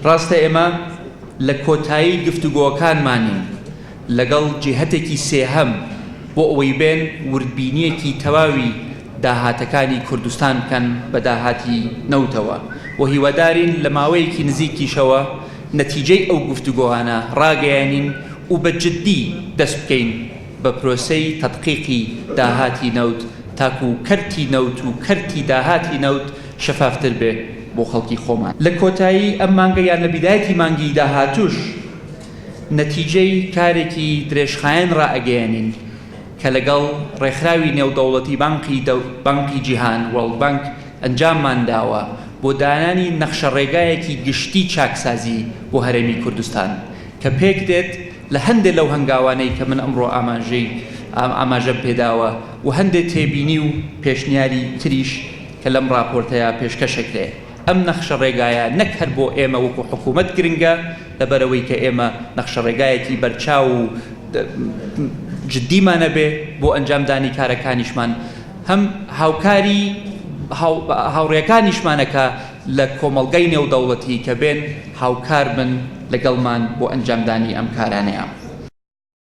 ڕاستە ئێمە لە کۆتایی گفتوگۆکانمانین لەگەڵ جیهەتێکی سێهەم بۆ ئەوەی بێن وردبینییەکی تەواوی داهاتەکانی کوردستان بکەن بە داهاتی نەوتەوە و هیوادارین لە ماوەیەکی نزیکیشەوە نەتیجەی ئەو گفتوگۆانە ڕاگەیەنین و بە جددی دەست بکەین بە پرۆسەی تەدقیقی داهاتی نەوت تاکو کەرتی نەوت و کەرتی داهاتی نەوت شەفافتر بێ بۆ خەڵکی خۆمان. لە کۆتایی ئەم مانگە یان لە بیدایەتی مانگی داهاتووش نەتیجەی کارێکی درێژخایەن ڕائەگەیەنین کە لەگەڵ ڕێکخراوی نێودەوڵەتی بانقی بانقی جیهان، World Bank، ئەنجاممان داوە بۆ دانانی نەخشەڕێگایەکی گشتی چاکسازی بۆ هەرێمی کوردستان کە پێکدێت لە هەندێ لەو هەنگاوانەی کە من ئەمڕۆ ئاماژەی ئاماژەم پێداوە و هەندێ تێبینی و پێشنیاری تریش کە لەم ڕاپۆرتەیا پێشکەشەکرێ. ئەم نەخشەڕێگایە نەک هەر بۆ ئێمە وەکو حکوومەت گرنگە، لەبەرئەوەی کە ئێمە نەخشەڕێگایەکی بەرچاو و جددیمان هەبێ بۆ ئەنجامدانی کارەکانیشمان، هەم هاوکاری هاوڕێکانیشمانە کە لە کۆمەڵگای نێودەوڵەتی کە بێن هاوکار بن لەگەڵمان بۆ ئەنجامدانی ئەم کارانەیە.